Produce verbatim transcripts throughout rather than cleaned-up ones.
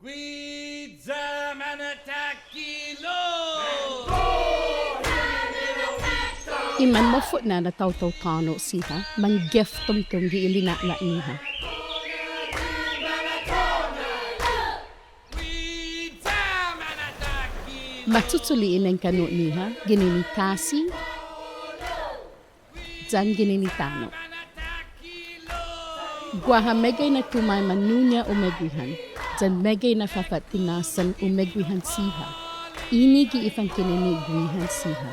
I manmofo'na na taotao tåno' siha, mangeftomtom gi i lina'la'-ñiha. Matutuli'e' i nengkanno'-ñiha, ginen i tasi, yan ginen i tano'. Guaha meggai na tumaimanu-ña umeguihan, yan meggai na fafa'tinasen umeguihan siha. Ini gi i fankinenne' guihan siha.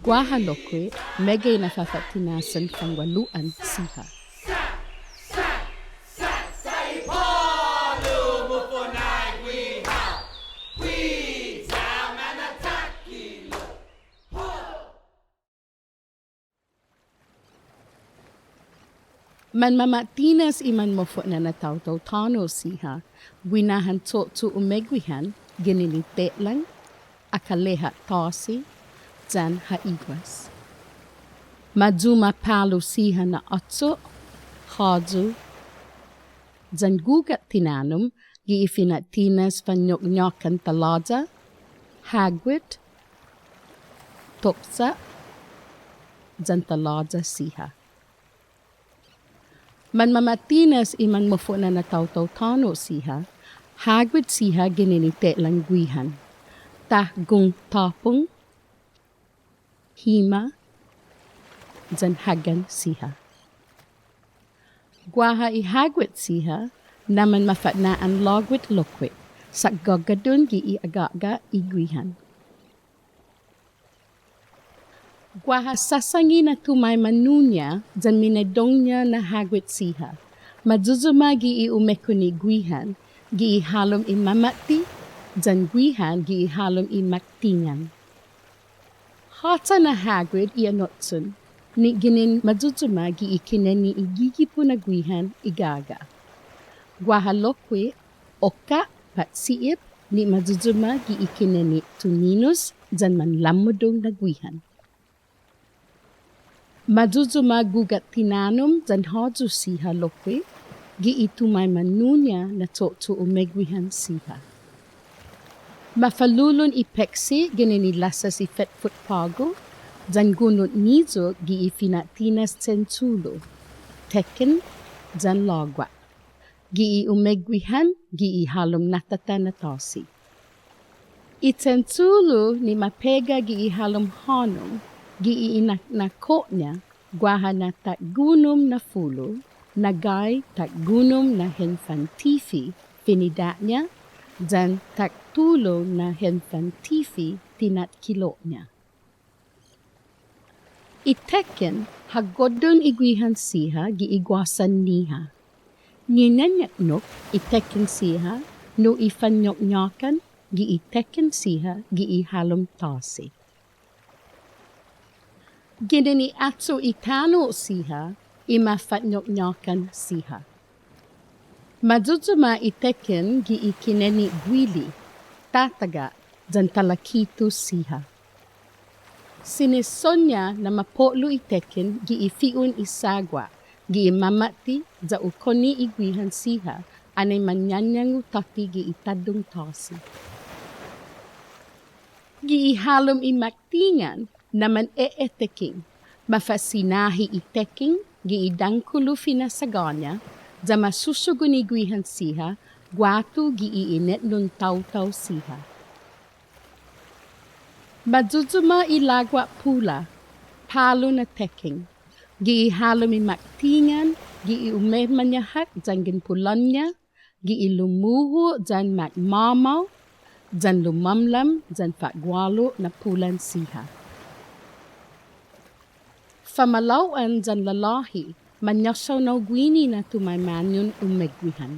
Guaha lokkue', meggai na fafa'tinasen fanguålu'an siha. Manmama'tinas i manmofo'na na taotao tåno' siha, guinahan cho'cho' umeguihan, ginen i te'lang, akaleha' tåsi, yan ha'iguas. Mayuma palu siha na åcho', håyu, yan gugat tinanom, gi i fina'tinas fanñokñokan talåya, håguet, toksa', yan talåya siha. Manmama'tinas i manmofo'na na taotao tåno' siha, håguet siha ginen i te'lang guihan. Tåhgong tåpong, hima, yan hågan siha. Guaha i håguet siha, na manmafa'na'an låguet lokkue', sa' gagadon gi i aga'ga' i guihan. Guaha sasangi na tumaimanu-ña yan minedong-ña na håguet siha. Mayuyuma gi i umekuni' guihan, gi i halom i mama'ti, yan guihan gi i halom i maktingan. Håcha na håguet i anotchon, ni ginen mayuyuma gi i kinenne' i gigipu na guihan i gå'ga'. Guaha lokkue', okka' pat si'ip ni mayuyuma gi i kinenne' tuninos yan manlamodong na guihan. Mayuyuma gugat tinanom yan håyu siha lokkue' gi i tumaimanu-ña na cho'cho' umeguihan siha. Mafalulon i peksi ginen i lassas i fetfot pågu, yan gunot niyok gi i fina'tinas chenchulu, teken, yan lågua'. Gi i umeguihan, gi i halom natata na tåsi. I chenchulu ni mapega gi i halom hånom, gi i inaknako'-ña, guaha na taigunom na fulu, na gai taigunom na henfantifi finida-ña, yan taigunom na henfantifi tinatkilo'-ña. I teken ha goddon i guihan siha gi i guåsan-ñiha. Ñiñeñeknok i teken siha nu i fanñokñokan gi i teken siha gi i halom tåsi. Ginen i åcho' i tano' siha i mafanñokñokan siha. Mayuyuma i teken gi i kinenne' guili, tataga', yan talakitu siha. Sinisonña na mapo'lo i teken gi i fi'on i sagua', gi i mama'ti ya u konne' i guihan siha, anai mañañangu tåtte gi i taddong tåsi. Gi i halom i maktingan na man e'eteking, mafa'sinahi i teking gi i dångkolo finasagå-ña, ya masusugon i guihan siha guatu gi i inetnon taotao siha. Mayuyuma i lågua' pula, palu na teking, gi i halom i maktingan, gi i umemañahak yanggen pulan-ña, gi i lumuhu yan makmåmao, yan lumamlam yan fa'gualo' na pulan siha. Famalao'an yan lalåhi, mañasaonao guini na tumaimañon umeguihan.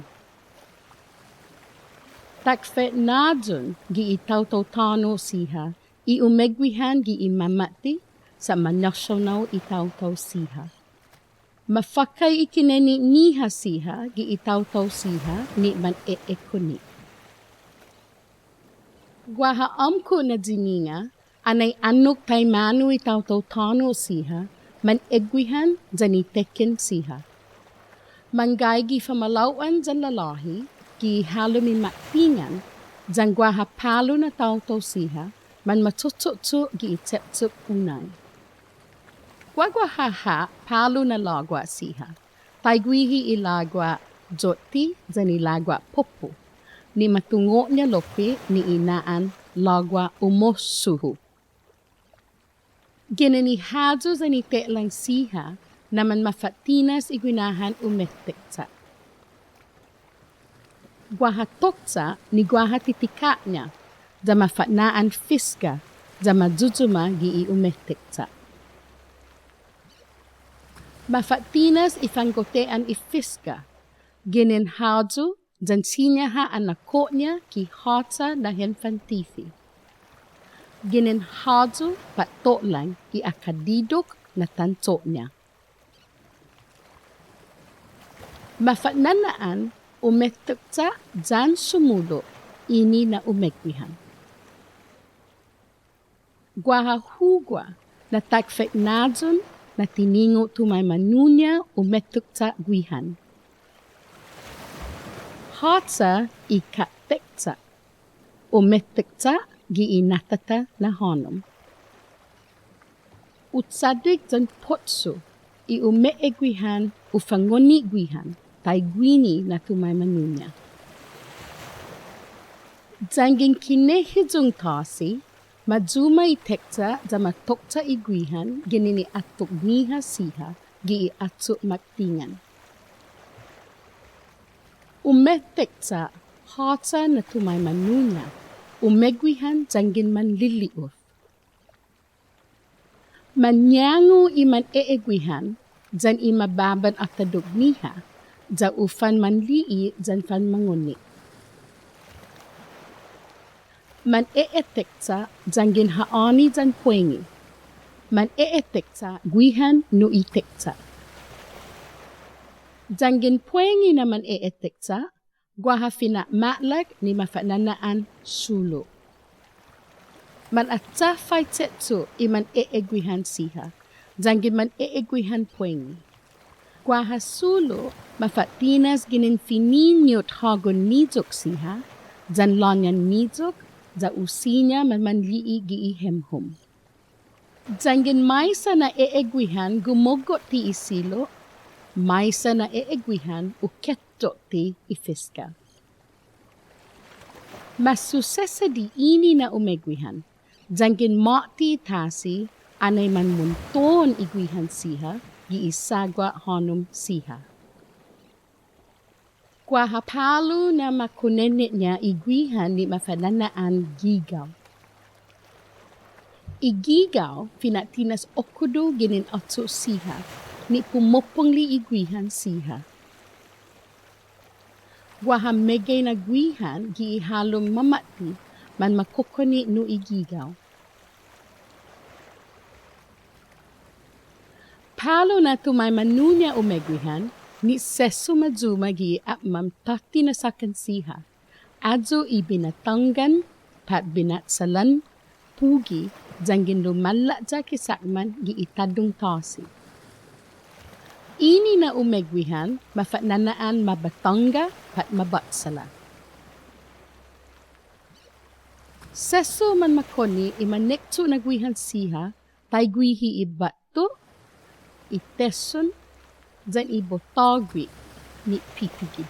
Takfe'nåyon gi i taotao tåno' siha i umeguihan gi i mama'ti sa' mañasaonao i taotao siha. Mafakkai i kinenne'-ñiha siha gi i taotao siha ni man e'ekoni'. Guaha åmko' na dininga, anai annok taimanu i taotao tåno' siha, man eguihan yan i teken siha. Manggaige famalao'an yan lalåhi, gi halom i maktingan, yan guaha palu na taotao siha, manmachocho'cho' gi i chepchep unai. Guaguaha ha' palu na lagua' siha, taiguihi i lagua' yotte yan i lagua' popo, ni matungo'-ña lokkue' ni i na'an lagua' umosuhu. Ginen i håyu yan i te'lang siha na manmafa'tinas i guinahan umetekcha'. Guaha tokcha' ni guaha titika'-ña, ya mafa'na'an fiska, ya ma yuyuma gi i umetekcha'. Mafa'tinas i fanggote'an i fiska, ginen håyu yan siña ha' anakko'-ña ki håcha na henfantifi. Ginen håyu pat to'lang i akadidok na tancho'-ña. Mafa'nana'an umetekcha' yan sumulo' ini na umeguihan. Guaha hugua na takfeknayun na tiningo' tumaimanu-ña umetekcha' guihan. Håcha i ka'tekcha', umetekcha' gi i natata na hånom. U chaddek yan pocho i ume'eguihan u fangonne' guihan, taiguini na tumaimanu-ña. Yanggen kinehiyong tåsi, ma yuma i tekcha' ya ma tokcha' i guihan ginen i atokñiha siha gi i åcho' maktingan. Umetekcha' håcha na tumaimanu-ña umeguihan yanggen manlili'of. Mañångu i mane'eguihan yan i mabåban atadok-ñiha, ya u fanmanli'e' yan fanmangonne'. Mane'etekcha' yanggen ha'åni yan puengi. Mane'etekcha' guihan nu i tekcha'. Yanggen puengi na mane'etekcha', guaha fina'ma'lak ni mafa'nana'an sulo'. Mana'chafai che'cho' i mane'eguihan siha, yanggen mane'eguihan puengi. Guaha sulo' mafa'tinas ginen finiñot hågon niyok siha, yan låñan niyok, ya u siña manmanli'e' gi i hemhom. Yanggen maisa na e'eguihan gumoggot ti i silo', maisa na e'eguihan u kettotte i fiska. Ma susesedi ini na umeguihan, yanggen måti i tasi, anai manmonton i guihan siha, gi i sagua' hånom siha. Guaha palu na makonenne'-ña i guihan ni mafa'nana'an gigao. I gigao fina'tinas okkodo ginen åcho' siha, ni pumopongli i guihan siha. Guaha meggai na guihan gi i halom mamåti manmakokonne' nu i gigao. Palu na tumaimanu-ña umeguihan, ni sesso ma yuma gi i åpmam tåtte na såkkan siha. Ayu i binatångan, pat binatsalan, pugi, yanggen lumalayak i sakman gi i tåddong tåsi. Ini na umeguihan, mafa'nana'an mabatånga, pat mabatsala. Sesso manmakonne' i manekcho' na guihan siha, taiguihi i båtto, i teson, yan i botågue ni pipigi.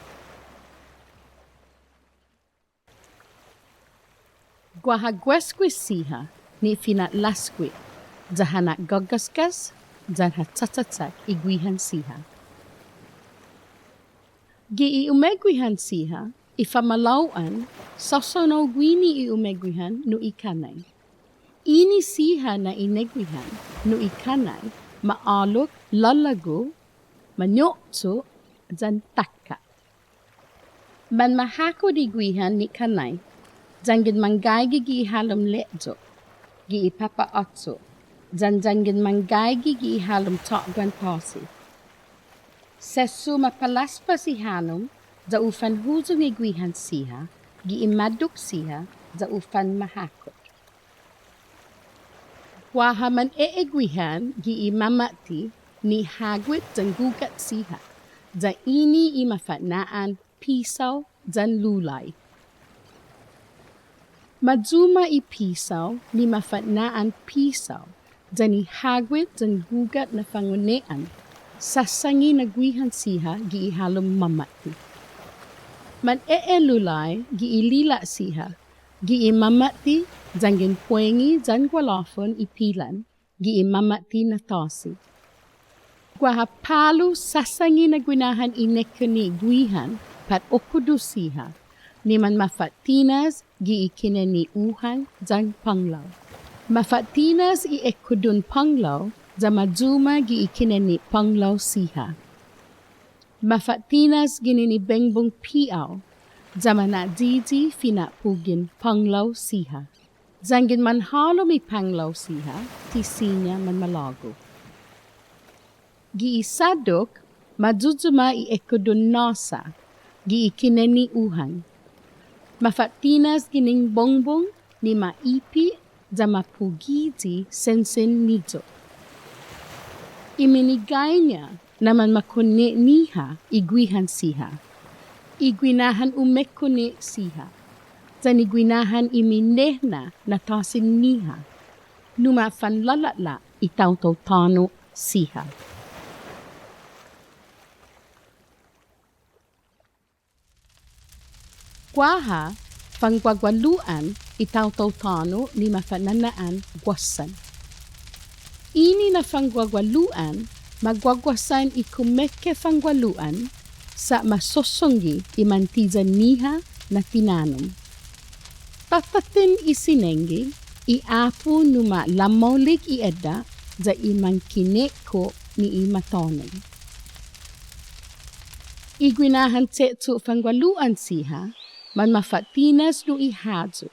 Guaha guesgues siha ni fina'lasgue, ya ha na'gågasgas, yan ha chachayak i guihan siha. Gi i umeguihan siha, i famalao'an, sasaonao guini i umeguihan nu i kannai. Ini siha na ineguihan nu i kannai, ma'alok, lalagu, maño'cho', yan takka'. Manmahakot i guihan ni kannai, yanggen manggaige gi i halom leyok, gi i papa' åcho', yan yanggen manggaige gi i halom chåtguan tåsi. Sesso mapalaspas i hånom, ya u fanhuyong i guihan siha, gi i maddok siha, ya u fanmahakot. Guaha mane'eguihan gi i mamåti ni hågut yan gugat siha, ya ini i mafa'na'an pisao yan lulai. Ma yuma i pisao ni mafa'na'an pisao, yan i hågut yan gugat na fangone'an, sasangi na guihan siha gi i halom mamåtte. Man e'elulai gi i lila' siha, gi i mamåtte, yanggen puengi yan gualåfon i pilan, gi i mamåtte na tåsi. Guaha palu sasangi na guinahan i nekuni guihan pat ekudon siha, ni manmafa'tinas gi i kinenne' uhang yan pånglao. Mafa'tinas i ekudon pånglao, ya ma yuma gi i kinenne' pånglao siha. Mafa'tinas ginen i bengbong pi'ao, ya mana'yiyi fina'pugen pånglao siha. Yanggen manhålom i pånglao siha, ti siña manmalågu. Gi i saddok, ma yuyuma i ekudon nåsa, gi i kinenne' uhang. Mafa'tinas ginen bongbong, ni ma ipe', ya ma pugiyi sensen niyok. I minegaiña na manmakonne'-ñiha i guihan siha. I guinahan umekkonne' siha. Yan i guinahan i minehna na tåsin-ñiha. Numa'fanlala'la' i taotao tåno' siha. Guaha fangguagualu'an i taotao tåno' ni mafa'nana'an guåsan. Ini na fangguagualu'an, ma guaguåsan i kumeke'fanggualu'an, sa' ma sosongge i mantiyan-ñiha na tinanom. Tatatten i sinengge, i åpu numa'lamaolek i edda', ya i mangkinekko' ni i matånom. I guinahan che'cho' fanggualu'an siha, manmafa'tinas nu i håyu,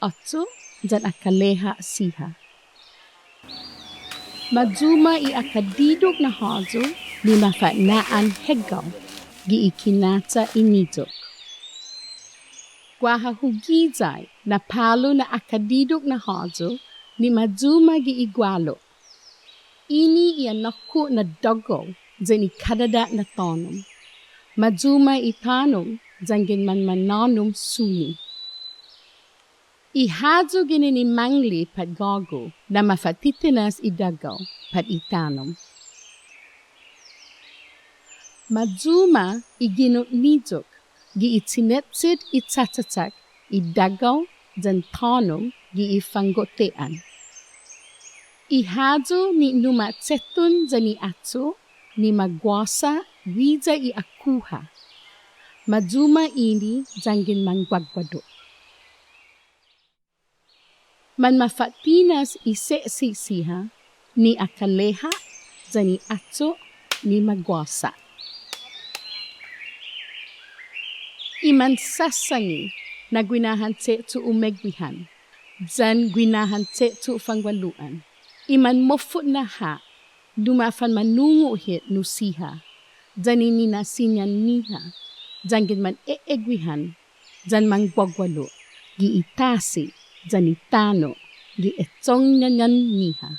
åcho' yan akaleha' siha. Ma yuma i akadidok na håyu ni mafa'na'an heggao gi i kinacha i niyok. Guaha hu giyai na palu na akadidok na håyu ni ma yuma gi i gualo'. Ini i anåkko' na dagao yan i kadada' na tånom. Ma yuma i tånom yanggen manmanånom suni. I håyu ginen i mangle pat gågu na mafa'titinas i dagao pat i tånom. Ma yuma i gino' niyok gi i chinetchet i chachachak i dagao yan tånom gi i fanggo'te'an. I håyu ni numa'chetton yan i åcho' ni ma guåsa guiya i akuha. Ma yuma ini yanggen mangguaguadok. Manmafa'tinas i se'se' siha ni akaleha' yan i åcho' ni ma guåsa. I mansasangi na guinahan che'cho' umeguihan yan guinahan che'cho' fanggualu'an. I manmofo'na ha' numa'fanmanungo' hit nu siha yan i nina'siñan-ñiha yanggen mane'eguihan yan mangguagualo' gi i tasi yan i tano' gi i echong ñañan-ñiha.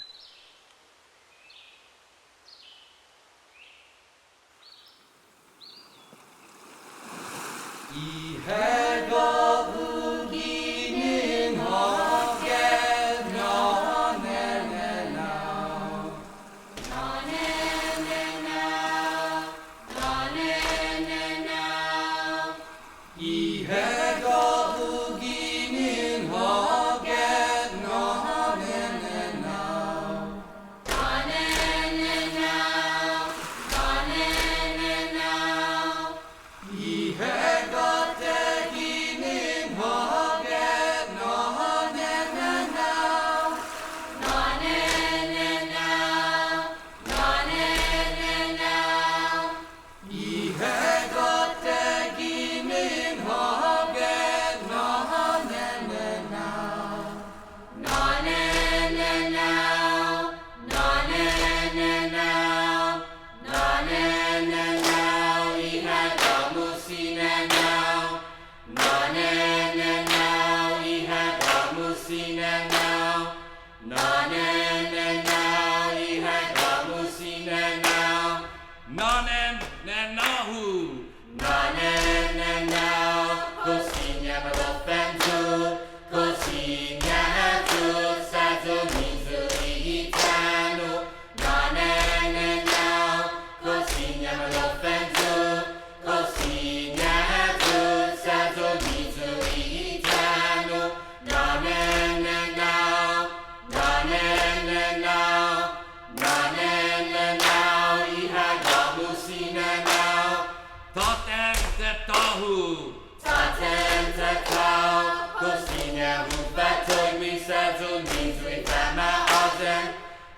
Tåtan tatå-hu, kao siña hu fatoygui sa' yu' ni yu' i fama'åyan,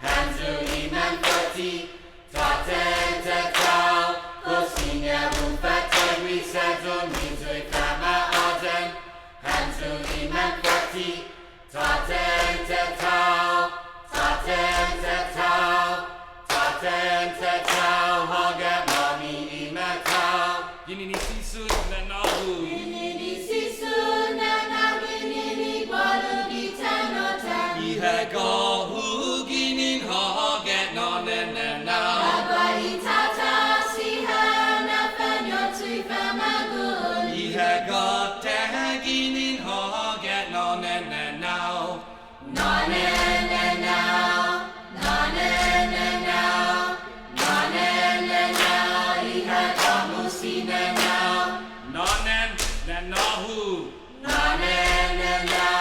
hamyo i manfåtti. Tåtan tatå-hu, kao siña hu fatoygui sa' yu' ni yu' i fama'åyan, hamyo i manfåtti. Tåtan tatå-hu, tåtan tatå-hu, tåtan tatå-hu, ha ga'nåni i matå-hu. Ginen i sisun nanå-hu. Ginen i sisun nanå-hu, ginen i guålu gi tano'-ta. I hagå-hu ginen ha ga'nånen nanå-hu. Guaha i tåta siha na fañocho i famagu'on. I hagå-ta ginen ha ga'nånen nanå-hu. Nånen nanå-hu, nånen nanå-hu, nånen nanå-hu, i hagå-mu si nanå-hu. Nånen nanå-hu. Nånen nanå-hu,